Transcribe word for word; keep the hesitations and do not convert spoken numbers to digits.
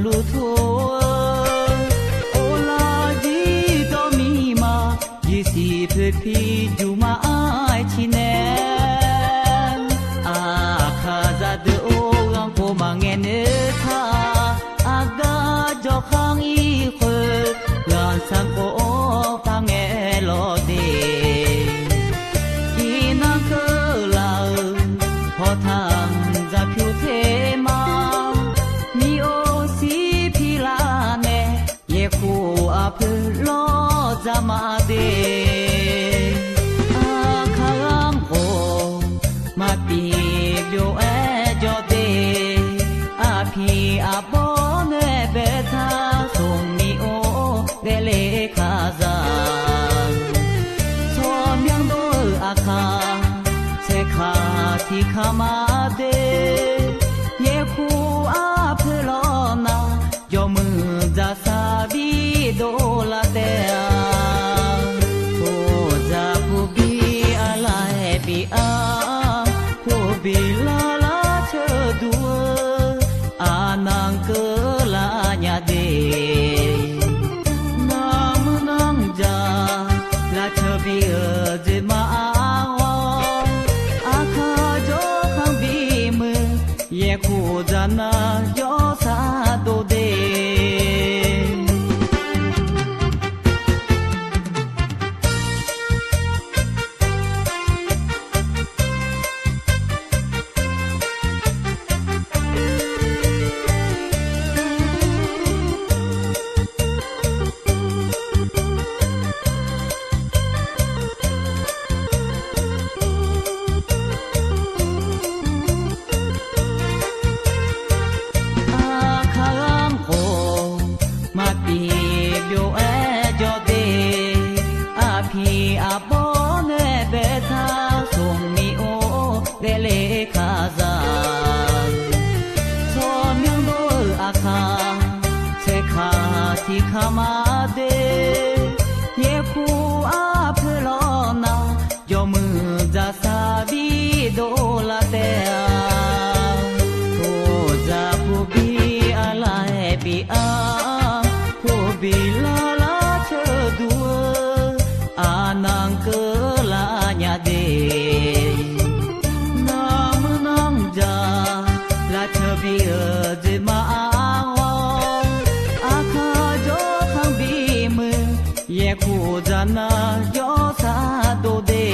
luf tur-eu, orlar jir dawr mir ma, yisiq poeqpi juq ma-aer ciqnaeq. Aqkaq zaqdeuq-or, ghanrkhof maqngae noeqtaq-a. Aqgar jawrkhar-ir khoer, ghaqsaq khof-anr par ngae lawq de. Iqnan keuvlaf-euq hawtaq-anr zaq pyur te ma. Mir-or, sir pi lar nae, yaerkhof aqpoeq lawr dzaq ma de. Aqkaq ghanrkhof maqbif byov-aer jawr de. Aqpiq aqbawr nae baetaq smq mir-or, ghaele kaqzaq. Tsawrmyanr dov-eu aqkaq, saeqkaq tiqkaq ma de. Yaerkhof aqpoeq lawr nar, yawmuiq dzaqsaq bi dovlar taef-a. Poqdzaq pubir arlaf-aer bif-a, pubir larlar teuduq-eu, aqnan keuvlar nya de. Nanrmuir nanrjaq, lavteuq bi-euq dzoeqma-awr, aqkaq jawrkhanr bimuiq, yaerkhof dzaqnar jawrsar dov de. Aqkaq ghanrkhof maqbif byov-aer jawr de. Aqpiq aqbawr nae baetaq smq mir-or, ghaele kaqzaq. Tsawrmyanr dov-eu aqkaq, saeqkaq tiqkaq ma de. Yaerkhof aqpoeq lawr nar, yawmuiq dzaqsaq bi dovlar taef-a. Poqdzaq pubir arlaf-aer bif-a, pubir larlar teuduq-eu, aqnan keuvlar nya de. Nanrmuir nanrjaq, lavteuq bi-euq dzoeqma-awr, aqkaq jawrkhanr bimuiq, yaerkhof dzaqnar jawrsar dov de.